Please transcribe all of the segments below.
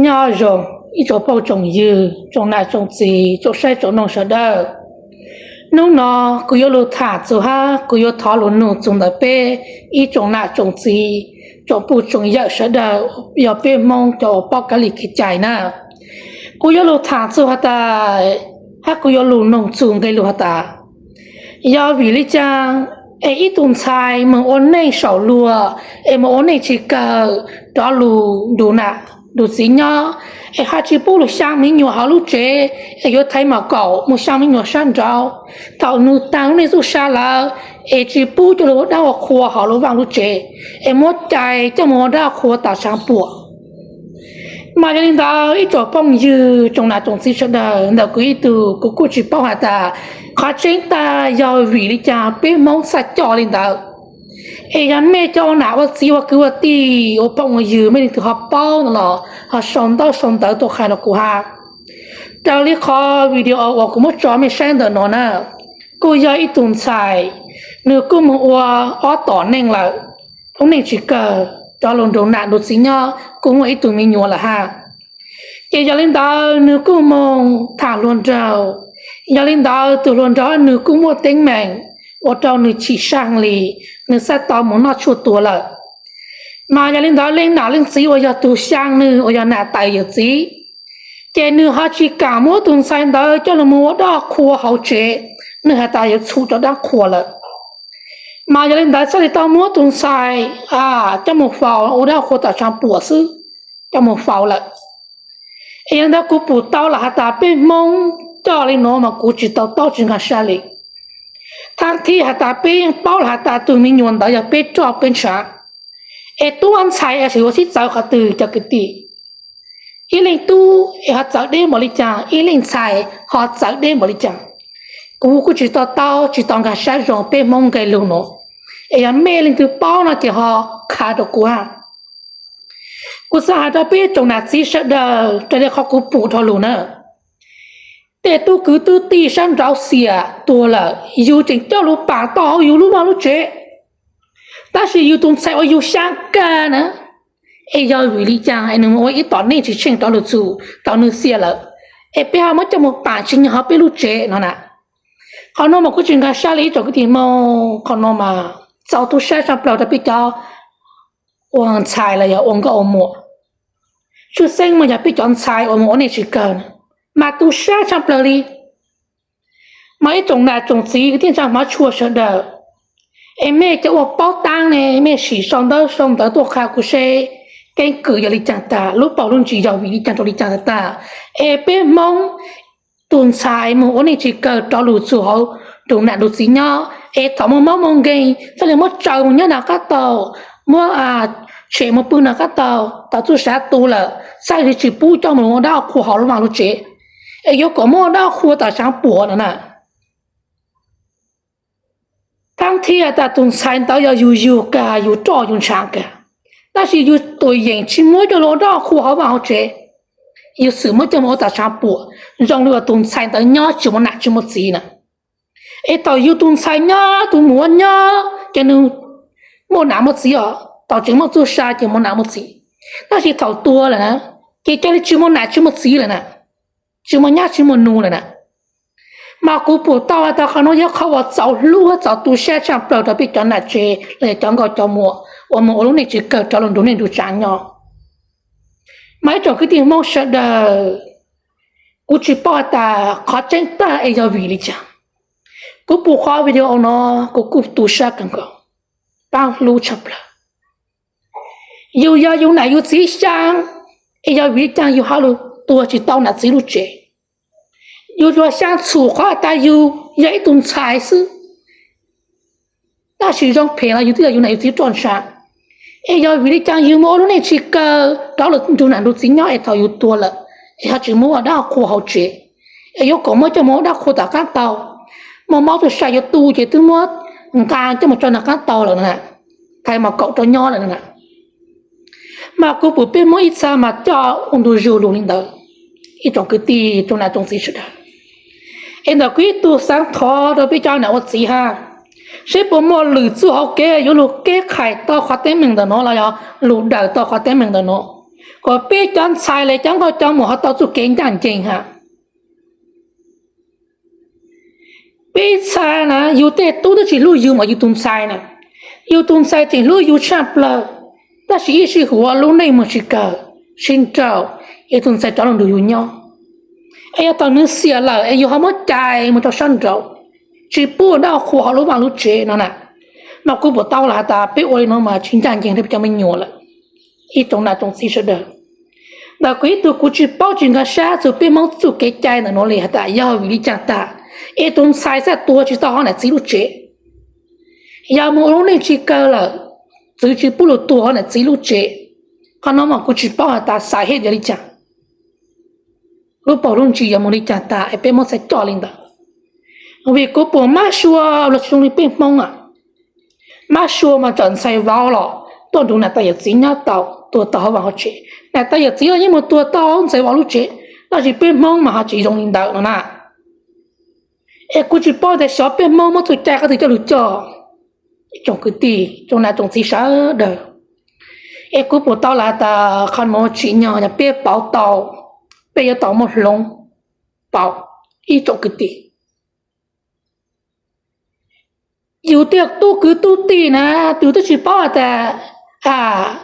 Nyob zoo ib tsoom phooj tsoom ywg, tsoom nam tsoom txiv, tsoom saib tsoom noog sawv daws. Hnub no kuv yuav lug tham txug hab kuv yuav thov lug nug txug ntawm peb ib tsoom nam tsoom txiv, tsoom puj tsoom yawm sawv daws, yog peb Hmoob cov uas paub kab li kev cai na. Kuv yuav lug tham txug has tas, hab kuv yuav lug noog txug nqe lug has tas, yog vim li cas es ib tug ntxhais moog ua neej saum luag, es moog ua neej tsis kawg, rov lug nrug nam nrug txiv nyob, es hab tsis pub lug xyaa me nyuam hauv lub tsev, es yuav thaiv mas kaum moog xyaa me nyuam sab nraud. Thaum nws taag lub neej txuj sa lawm, es tsis pub coj lug ua dab ua qhua hauv lub vaaj lub tsev, es muab cais coj moog ua dab ua qhua taag tshaav puam. Mas yog li ntawd ib tsoom phooj ywg, tsoom nam tsoom txiv sawv daws, ntawm kuv ib tug kuv kuj tsis paub has tas qhov tseeb tag yog vim li cas peb Hmoob txhaj coj li ntawd. Es yog mej cov ua nam ua txiv ua kwv ua tij ua phooj ua ywg mej leej twg ho paub no los ho sau ntaub sau ntawv tuaj qha rua kuv hab. Raws li qhov video uas kuv muab tso mej saib ntawm no na, kuj yog ib tug ntxhais, nws kuj moog ua ob tom neej lawm, lub neej tsis kawg, rov lug nrug nam nrug txiv nyob kuj muaj ib tug me nyuam lawm hab. Ces yog li ntawd nws kuj moog tham hluas nraug, yog li ntawd tug hluas nraug nws kuj muaj teeb meem ua rau nws chim sab heev li, nws txhaj tau moog noj tshuaj tuag lawm. Mas yog li ntawd leej nam leej txiv uas yog tug xyaa nws uas yog nam tawm yawm txiv, ces nws ho tsis kam muab tug ntxhais ntawd coj lug moog ua dab qhua hauv tsev, nws has tas yuav txhum rau dab qhua lawm. Mas yog li ntawd txhaj li tau muab tug ntxhais coj moog faus ua dab qhua taag tshaav puam xwb, coj moog faus lawm. Es yog li ntawd kuv pum tau lawm has tas peb Hmoob coj li nuav mas kuv tsis tau taub tsis nkaag sab li. Thaab thib has tas peb yeej paub lawm has tas tug me nyuam ntawd yog peb roj peb ntshav, es tub ntxhais es yuav sib txawv qhov twg cov kwv tij. Ib leej tub es ho txawv deb npaum li cas, ib leej ntxhais ho txawv deb npaum li cas. Kuv kuj tsis tau taub tsis tau nkaag sab zoo peb Hmoob nqe lug nuav, es yog mej leej twg paub no ces ho qha rua kuv hab. Kuv xaav has rua peb tsoom nam txiv sawv daws raws li qhov kuv pum dhau lug na, tej tub kwv tub tij sab nraud xiam tuag lawm yug tseem coj lug paam tau hauv yug lub vaaj lub tsev, tab sis yug tug ntxhais uas yug xyaa kag na, es yog vim li cas es nws moog ua ib tom neej tsis tsheej rov lug txug thaum nws xiam lawm, es peb ho muab coj moog paam tsis nyob hauv peb lub tsev no na. Qhov nuav mas kuv tsis nkaag sab li ib tsoom kwv tij Hmoob, qhov nuav mas txaus tu sab tshaj plawg rua peb cov ua ntxhais los yog ua nkauj ua muam. Tshwj xeeb mas yog peb cov ntxhais uas moog ua neej tsis kawg na, mas tu sab tshaj plawg li. Mas ib tsoom nam tsoom txiv kwv tij ntsa hmov tshua sawv daws, es mej cov uas paub taab ne mej sim sau ntaub sau ntawv tuaj qha kuv seb keeb kwm yog li caag tag, lub paus lub ntsis yog vim li caag rau li caag tag tag, es peb Hmoob tug ntxhais moog ua neej tsis kawg rov lug txug hauv nrug nam nrug txiv nyob, es thaum moog mob moog nkeeg txhaj le muab tsaws moog nyob nram qab taug, muab tshem moog pw nram qab taug, thaum txuj sa tu lawm txhaj le tsis pub coj moog ua dab ua qhua hauv lub vaaj lub tsev, es yuav kom muab ua dab ua qhua taag tshaav puam no na. Thaab thib has tas tug ntxhais ntawd yog yug yug kag yug roj yug ntshaav kag, tab sis yug tuam yeem tsis muab coj lug ua dab ua qhua hauv vaaj hauv tsev, yug xwm muab coj moog ua taag tshaav puam, zoo li uas tug ntxhais ntawd nyob tsis muaj nam tsis muaj txiv na. Es thaum yug tug ntxhais nyob tug muam nyob ces nws muaj nam muaj txiv os, thaum tseem muaj txuj sa ces muaj nam muaj txiv, tab sis thaum tuag lawm na, ces cia li tsis muaj nam tsis muaj txiv lawm na, tsis muaj nyab tsis muaj nus lawm na. Mas kuv pum tau has tas qhov nuav yog qhov uas txaus hlub txaus tu sab tshaj plawg rau peb cov nam tsev los yog cov nkauj cov muam uas moog ua lub neej tsis kawg rov lug nrug neej nrug tsav nyob. Mas ib tsoom kwv tij Hmoob sawv daws, kuv tsis paub has tas qhov tseeb tag es yog vim li cas. Kuv pum qhov video no kuv kuj tu sab kawg nkaus, paab hlub tshaj plawg. Yug yog yug nam yug txiv xyaa, es yog vim li caag yug ho lug tuag tsis tau nam txiv lub tsev? Yug luag xyaa txhum qhov has tas yug yog ib tug ntxhais xwb, tab sis zoo phem los yug twb yog yug nam yug txiv roj ntsha. Es yog vim li caag yug moog ua lub neej tsis kawg rov lug nrug nam nrug txiv nyob es thaum yug tuag lawm es ho tsis muab ua dab ua qhua hauv tsev, es yuav kom muab coj moog ua dab qhua tom qaab taug, muaj mob txuj sa yuav tu ces twb muab nqaa coj moog tso nram qaab taug lawm na, thaiv mas kaum rau nyob lawm na. Mas kuv pum peb Hmoob ib txha mas coj ua ntu zus lug li ntawd, ib tsoom kwv tij tsoom nam tsoom txiv sawv daws. Es ntawm kuv ib tug xaav thov rau peb cov nam ua txiv hab, seb puas muaj lwm txuj hauv kev yuav lug keb qhais tau qhov teeb meem ntawm nuav los yog lug daws tau qhov teeb meem ntawm nuav. kom peb cov ntxhais los cov nkauj cov muam ho tau txuj kev ncaj ncees hab. Peb ntxhais na, yus tej tub twb tsis hlub yus mas yus tus ntxhais na, yus tus ntxhais tseem hlub yus tshaj plawg, tab sis ib sij huam lub neej moog tsis kawg, sib nrauj, es tus ntxhais rov lug nrug yus nyob. Es yog thaum nwg xiam lawm es yus ho muab cais moog rau sab nraud, tsis pub ua dab qhua hauv lub vaaj lub tsev no na. No kuv pum tau lawm has tas peb ua li no mas tsis ncaj ncees rau peb cov me nyuam lawm. Ib tsoom nam tsoom txiv sawv daws, ntawm kuv ib tug kuv tsis paub tsis nkag sab txug peb Hmoob txuj kev cai ntawm nuav li has tas yog vim li caag tag es tus ntxhais txawj tuag tsis tau hauv nam txiv lub tsev. Yog moog ua lub neej tsis kawg lawm, txwv tsis pub lug tuag hauv nam txiv lub tsev. Qhov no mas kuv tsis paub has tas xais hej yog li caag, lub paug lub ntsis yog moog li caag tag es peb muab txhais coj li ntawd. Vim kuv pum mab sua los tsis zoo li peb Hmoob a. Mab sua mas txawm ntxhais vauv los tuaj nrug nam tais yawm txiv nyob tau, tuag tau hauv vaaj hauv tsev, nam tais yawm txiv los yeej moog tuag tau hauv ntxhais vauv lub tsev, tab sis peb Hmoob mas ho tsis zoo li ntawd no na. Es kuv tsis paub tas xyov peb Hmoob muab txuj cai qhov twg coj lug coj. Ib tsoom kwv tij tsoom nam tsoom txiv sawv daws, es kuv pum tau lawm has tas qhov nuav tsim nyog yog peb pauv tau, peb yuav tau muaj hloov pauv. Ib tsoom kwv tij, yus tej tub kwv tub tij na, yus twb tsis paub has tas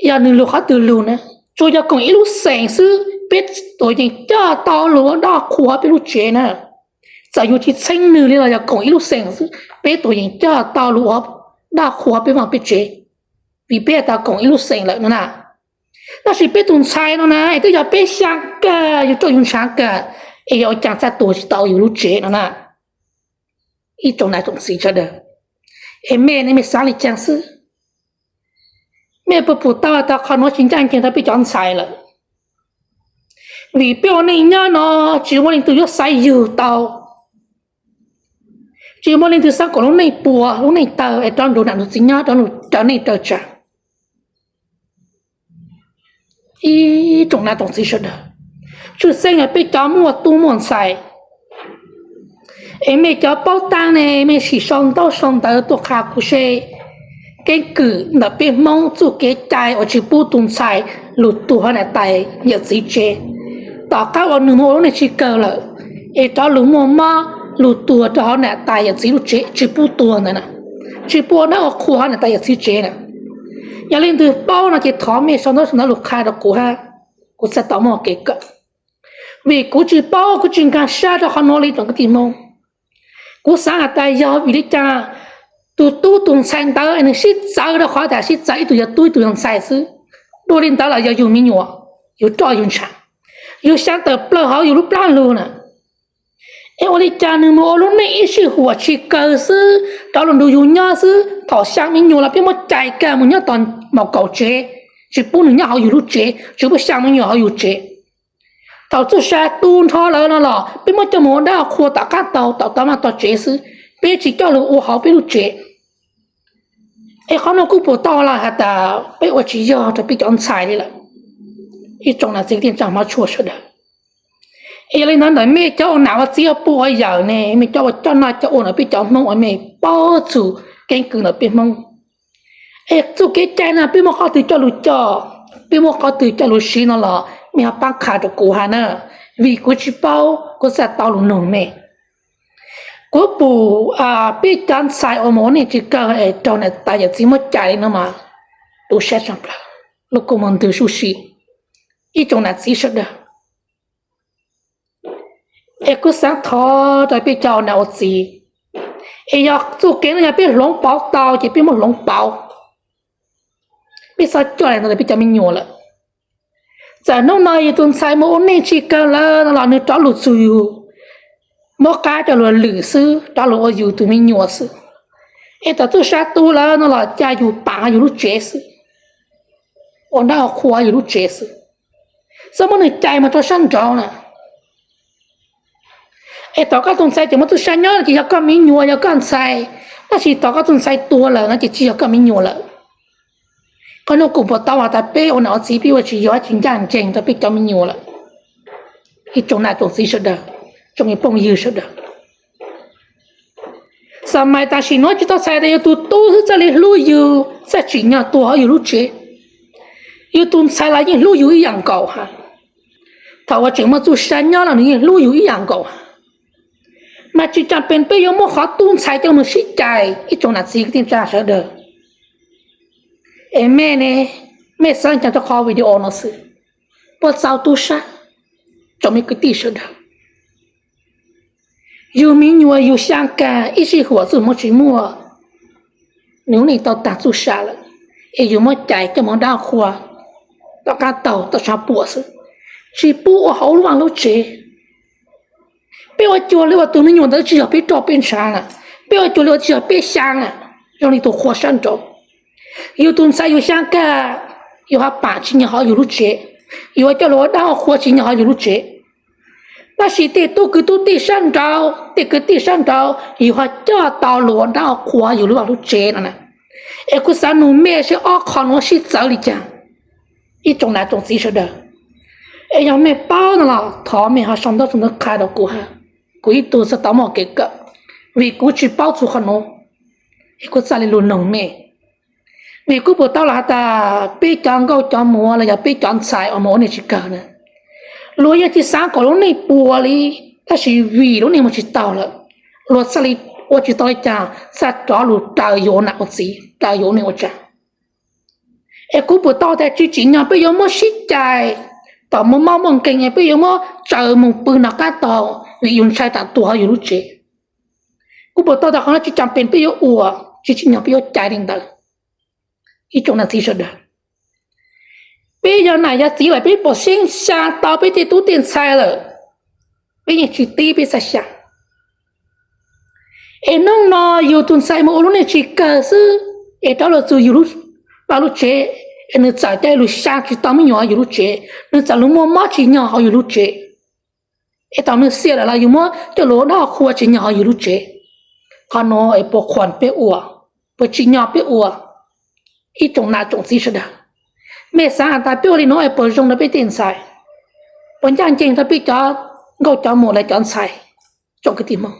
yog nwg lug qhov twg lug na, tsuas yog koom ib lub xeem xwb peb tuam yeem coj tau lug ua dab qhua peb lub tsev na. Txawm yus tsis txheeb nwg li los yog koom ib lub xeem xwb peb tuam yeem coj tau lug ua dab qhua peb vaaj peb tsev, vim peb has tas koom ib lub xeem lawm no na. Tab sis peb tus ntxhais no na es twb yog peb xyaa kawg, yus roj yus ntshaav kawg, es yog ua caag txhaj tuag tsis tau yus lub tsev no na. Ib tsoom nam tsoom txiv sawv daws, es mej ne mej xaav li caag xwb? Mej puas pum tau tas qhov nuav tsis ncaj nceeg rau peb cov ntxhais lawm? Vim peb ua neej nyob no tsis muaj leej twg yuav xaiv yug tau, tsis muaj leej twg xaav kom lub neej puas lub neej tawg es rov nrug nam nrug txiv nyob rov lug raws neej raws tsav. Ib tsoom nam tsoom txiv sawv daws, tshwj xeeb yog peb cov muaj tub muaj ntxhais, es mej cov paub taab ne mej sim sau ntaub sau ntawv tuaj qha kuv seb keeb kwm ntawm peb Hmoob txuj kev cai uas tsis pub tus ntxhais lug tuag hauv nam tais yawm txiv tsev, tom qab uas nwg moog ua lub neej tsis kawg lawm, es rov lug muaj mob lug tuag rau hauv nam tais yawm txiv lub tsev tsis pub tuag ntawd na, tsis pub ua dab ua qhua hauv nam tais yawm txiv tsev na. Yog leej twg paub no ces thov mej sau ntaub sau ntawv lug qha rau kuv hab, kuv txhaj tau muaj kev kawm. Vim kuv tsis paub kuv tsis nkag sab rau qhov nuav li tsoom kwv tij Hmoob. Kuv xaav has tas yog vim li cas tus tub tus ntxhais ntawd nwg sib txawv rau qhov tas sib txawv ib tug yog tub ib tug yog ntxhais xwb. Dua li ntawd los yog yug me nyuam, yug roj yug ntshav, yug xyaa tawm plawg hauv yug lub plab lug na. Es ua li cas nwg moog ua lub neej ib sij huam tsis kawg xwb rov lug nrug yug nyob xwb, thaum xyaa me nyuam los peb muab cais kag moog nyob tom maum kaum tsev, tsis pub nwg nyob hauv yug lub tsev, tsis pub xyaa me nyuam hauv yug tsev. Thaum txuj sa tu nrho lawm no los peb muab coj moog ua dab qhua tom qab tau tom tau maj tau tsev xwb, peb tsis coj lug ua hauv peb lub tsev. Es qhov nuav kuj pum tau lawm has tas peb ua tsis yog rau peb cov ntxhais li lawm. Ib tsoom nam txiv tij ntsa hmov tshua sawv daws, es yog li ntawd ntawm mej cov ua nam ua txiv ua puj ua yawm ne, mej cov ua coj noj coj ua ntawm peb cov Hmoob uas mej paub txug keeb kwm ntawm peb Hmoob, es txuj kev cai no peb muab qhov twg coj lug coj, peb muab qhov twg coj lug siv no los mej ho paab qha rau kuv hab na, vim kuv tsis paub kuv txhaj tau lug nug mej. Kuv pum peb cov ntxhais uas moog ua neej tsis kawg es raug nam tais yawm txiv muab cais li no mas tu siab tshaj plawg, lub kua muag ntwg sub si. Ib tsoom nam txiv sawv daws, es kuv xaav thov rau peb cov ua nam ua txiv, es yog txuj kev no yog peb hloov pauv tau ces peb muab hloov pauv. Peb txhob coj li no rau peb cov me nyuam lawm. Txawm hnub no yus tus ntxhais moog ua neej tsis kawg lawm no los nwg rov lug txug yus, muab qab coj lug lwm xwb, rov lug ua yus tus me nyuam xwb. Es thaum txuj sa tu lawm no los ca yus paam hauv yus lub tsev xwb, ua dab ua qhua hauv yus lub tsev xwb, txhob muab nwg cais moog rau sab nraud na. Es thaum koj tus ntxhais tseem muaj txuj sa nyob ces yog koj me nyuam yog koj ntxhais, tab sis thaum koj tus ntxhais tuag lawm no ces tsis yog koj me nyuam lawm. Qhov nuav kuj pum tau has tas peb ua nam ua txiv peb ua tsis yog tsis ncaj ncees rau peb cov me nyuam lawm. Ib tsoom nam tsoom txiv sawv daws, tsoom phooj ywg sawv daws, xav mas tam sim nuav tsis tau txhais tas yog tus tub xwb txhaj li hlub yug txhaj tsim nyog tuag hauv yug lub tsev. Yus tus ntxhais los yeej hlub yus ib yam nkaus ha. Thaum uas tseem muaj txuj sa nyob los nws yeej hlub yus ib yam nkaus ha. Mas tsis tas pes peb yuav muab qhov tus ntxhais coj mus sib cais ib tsoom nam txiv kwv tij neej tsa sawv daws. Es mej ne, mej xav li cas rau qhov video no xwb, puas txaus tu sab? Tsoom me kwv tij sawv daws, yus me nyuam yus xyaa kag ib sij huam txuj hmoov tsis muaj, nws lub neej tau tag txuj sa lawm, es yus muab cais coj mus dab qhua, tom qab taug tom tshav puam xwb, tsis pub ua hauv lub vaj lub tsev. Peb ua cuag li uas tus me nyuam ntawd tsis yog peb roj peb ntshav na, peb ua cuag li uas tsis yog peb xyaa na, zoo li tus qhua sab nraud. Yus tus ntxhais yus xyaa kag, yus ho pam tsis nyob hauv yus lub tsev, yus ho coj los ua dab qhua tsis nyob hauv yus lub tsev. Tab sis tej tub kwv tub tij sab nraud, tej kwv tij sab nraud yus ho coj tau los ua dab qhua yus lub vaj lub tsev no na. Es kuv xav nug mej seb ob qho no sib txawv li cas, ib tsoom nam tsoom txiv sawv daws. Es yog mej paub no los thov mej ho sau ntaub sau ntawv qha rau kuv ha. Kuv ib tug txhob tau muaj kev kawm, vim kuv tsis paub txog qhov nuav, es kuv txhaj li lug noog mej. Vim kuv pum tau los has tas peb cov nkauj cov muam los yog peb cov ntxhais uas mus ua neej tsis kawg na, luag yeej tsis xaav kom lub neej puas li, tab sis vim lub neej mus tsis taug lawm, luag txhaj li ua tsis tau li cas, txhaj rov lug raws yus ua nam ua txiv, raws yus ua neej ua tsav. Es kuv pum tau tas tsis tsim nyog peb yuav muab sib cais, tom muaj mob muaj nkeeg es peb yuav muab tsaws mus pw nov qab taug vim yus ntshai tsam tuag hauv yus lub tsev. Kuv pum tau tas qhov no tsis tas pes peb yuav ua, tsis tsim nyog peb yuav cais li ntawd. Ib tsoom nam txiv sawv daws, peb yog nam yog txiv lawm peb pum xeeb xyaa tau peb tej tub tej ntxhais lawm, peb yeej tsis tib peb txhaj xyaa. Es hnub no yus tus ntxhais mus ua lub neej tsis kawg xwb, es rov lug txug yus lub vaj lub tsev, es nws txawm coj lug xyaa tsis tau me nyuam hauv yus lub tsev, nws txawm lug muaj mob tsis nyog hauv yus lub tsev, es thaum nws xiam lawm los yus muab coj lug ua dab qhua tsis nyog hauv yus lub tsev. Qhov nuav es puas khuam peb ua, puas tsim nyog peb ua? Ib tsoom nam tsoom txiv sawv daws, mej xaav has tas peb ua li nuav es puas zoo rau peb tej ntxhais, puas ncaj nceeg rau peb cov nkauj cov muam los cov ntxhais? Tsoom kwv tij Hmoob,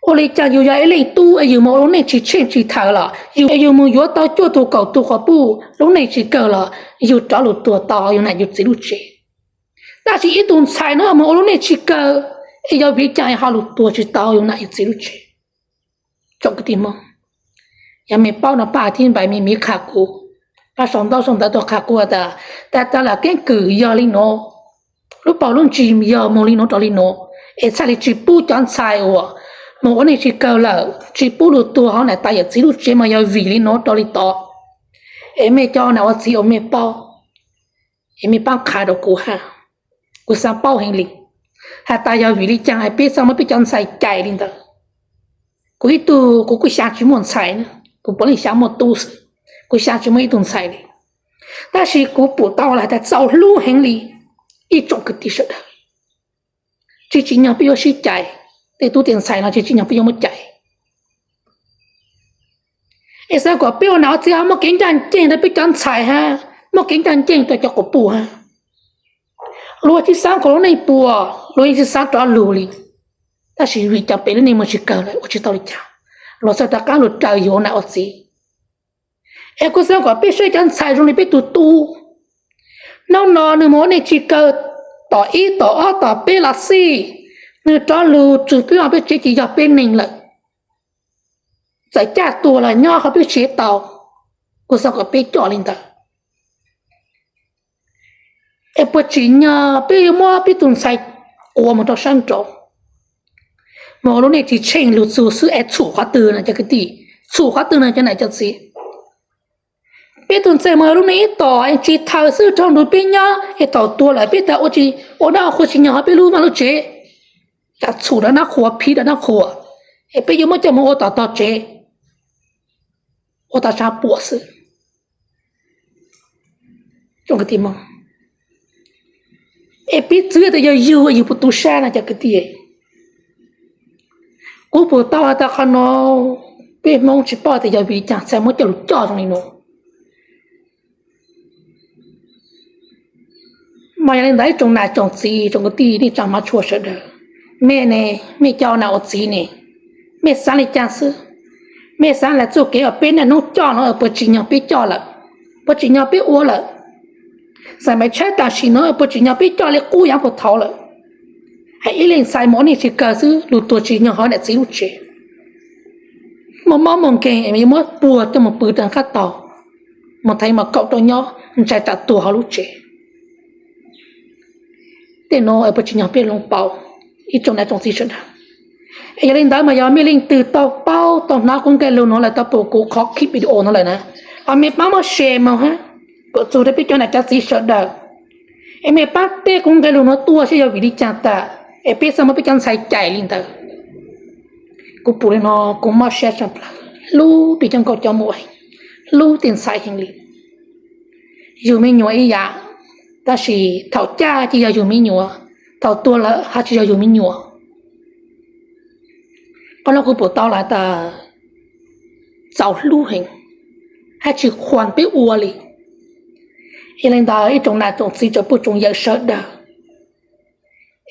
ua li cas yus yog ib leej tub es yus mus ua lub neej tsis tsheej tsis thawm los yus, yus mus yuav tau cuaj tug kaum tug quas puj, lub neej tsis kawg los yus rov lug tuag tau yus nam yus txiv lub tsev. Tab sis ib tug ntxhais no mus ua lub neej tsis kawg, es yog vim li cas ho lug tuag tsis tau yus nam yus txiv lub tsev? Tsoom kwv tij Hmoob, yog mej paub no pab thib npais me miv qha kuv, pab sau ntaub sau ntawv tuaj qha kuv tas, tas tas lam keeb kwm yog li nuav, lub paus lub ntsis yog mus li nuav rau li nuav, es txhaj li tsis pub cov ntxhais uas mus ua neej tsis kawg lawm tsis pub lug tuag hauv nam tais yawm txiv lub tsev mas yog vim li nuav rau li tod. Es mej cov nam ua txiv uas mej paub, es mej pab qha rau kuv hab, kuv xav paub heev li, has tas yog vim li cas es peb txhaj muab peb cov ntxhais cais li ntawd. Kuv ib tug kuv kuj xyaa tsis muaj ntxhais, kuv puav leej xyaa muaj tub xwb, kuv xyaa tsis muaj ib tug ntxhais li. Tab sis kuv pum tau has tas txaus hlub heev li, ib tsoom kwv tij sawv daws, tsis tsim nyog peb yuav sib cais, tej tub tej ntxhais no tsis tsim nyog peb yuav muab cais. Es xav kom peb ua nam ua txiv ho muaj kev ncaj nceeg rau peb cov ntxhais hab muaj kev ncaj nceeg rau cov quas puj hab. Luag tsis xaav kom lub neej puas, luag yeej tsis xaav rov lug li, tab sis vim cov pem lub neej mus tsis kawg lawm ua tsis tau li cas, luag txhaj rov qab lug raws yus ua nam ua txiv. Es kuv xav kom peb saib cov ntxhais zoo li peb tug tub, hnub no nws mus ua neej tsis kawg, tom ib tom ob tom peb los xij, nws rov lug tsug peb vaj peb tsev ces yog peb neeg lawm, txawm caj tuag los nyob qhov peb tsev tau. Kuv xav kom peb coj li ntawd. Es puas tsim nyog peb yuav muab peb tug ntxhais quas mus rau sab nraud, mus ua lub neej tsis tsheej lug txug xwb es txhum qhov twg no cov kwv tij, txhum qhov twg no cov nam cov txiv? Peb tug ntxhais mus ua lub neej ib tom es tsis thawm xwb rau nrug peb nyob es thaum tuag lawm peb tas ua tsis, ua dab ua qhua tsis nyog hauv peb lub vaj lub tsev, cas txhum rau dab qhua, phiv rau dab qhua, es peb yuav muab coj mus ua tom tog tsev, ua tom tshav puam xwb. Es piv txwv tas yog yug yug puas tu sab no cov kwv tij. Kuv pum tau has tas qhov no peb Hmoob tsis paub tas yog vim li cas txhaj muab coj lug coj zoo li no. Mas yog li ntawd ib tsoom nam tsoom txiv tsoom kwv tij neej tsa hmov tshua sawv daws, mej ne, mej cov nam ua txiv ne, mej xav li cas xwb? Mej xav tas txuj kev uas peb niaj hnub coj no puas tsim nyog peb coj lawm? puas tsim nyog peb ua lawm? Xaim Maiv Tshaib tam sim no puas tsim nyog peb coj li qub yav puag thaud lawm? Hais ib leej ntxhais mus ua neej tsis kawg xwb, lug tuag tsim nyog hauv niam txiv lub tsev. Muaj mob muaj nkeeg yuav muab puag coj mus pw rau qab tog, mus thaiv mos kaum rau nyob, ntshai tsam tuag hauv lub tsev. Tej nuav puas tsim nyog peb lug paub, ib tsoom nam tsoom txiv sawv daws? Es yog li ntawd mas yog mej leej twg tau paub tau hnov kuv nqe lug nuav lawm, tau pum kuv qhov clip video no lawm na, los mej pab muab share moog hab, kuas txug rau peb cov nam cov txiv sawv daws. Es mej pab teb kuv nqe lug nuav tuaj saib yog vim li caag tas es peb xaav muab peb cov ntxhais cais li ntawd. Kuv pum li no kuv mob siab tshaj plaws, hlub peb cov nkauj cov muam, hlub tej ntxhais heev li. Yug me nyuam ib yam, tab sis thaum caj ces yog yug me nyuam, thaum tuag lawm hab tsis yog yug me nyuam. Qhov no kuv pum tau lawm tas txaus hlub heev, hab tsis khuam peb ua li. Yog li ntawd ib tsoom nam tsoom txiv tsoom phooj tsoom ywg sawv daws,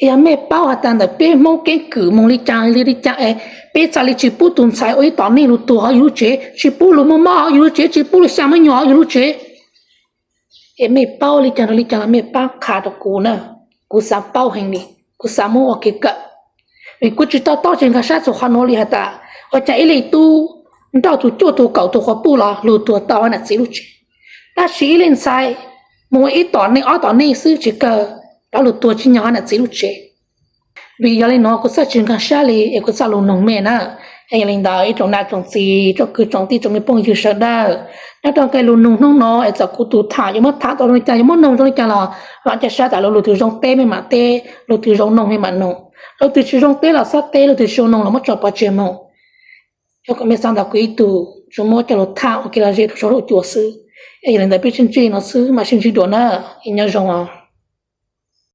yog mej paub has tas ntawm peb Hmoob keeb kwm moog li caag li li caag es peb txhaj li tsis pub tug ntxhais ua ib tom neej lug tuag hauv yug lub tsev, tsis pub lug muaj mob hauv yug lub tsev, tsis pub lug xyaa me nyuam hauv yug lub tsev, es mej paub li caag rau li caag los mej pab qha rau kuv na, kuv xav paub heev li, kuv xav muab ua kev kawm. Vim kuv tsis tau taub tsis nkag sab txug qhov nuav li has tas ua caag ib leej tub nrauj tug cuaj tug kaum tug quas puj los lug tuag tau hauv niam txiv lub tsev, tab sis ib leej ntxhais mus ua ib tom neej ob tom neej xwb tsis kawg, rov lug tuag tsim nyog hauv niam txiv lub tsev. Vim yog li nuav kuv txhaj tsis nkag sab li es kuv txhaj lug noog mej na. Es yog li ntawd ib tsoom nam tsoom txiv tsoom kwv tsoom tij tsoom me phooj ywg sawv daws, nyob rau nqe lug noog hnub no es txawm kuv tus tham yuav muab tham tau zoo li cas yuav muab noog zoo li cas los vam thiab saib tas lug lug twg zoo teb mej mam teb, lug twg zoo noog mej mam noog, lug twg tsis zoo teb los txhob teb, lug twg tsis zoo noog los muab tso pov tseg moog. Yog kuv mej xaav ntawm kuv ib tug tsuas muab coj lug tham ua kev lom zem rau saum huab cua xwb. Es yog li ntawd peb sib ntsib no xwb mam sib ntsib dua na, es nyob zoo.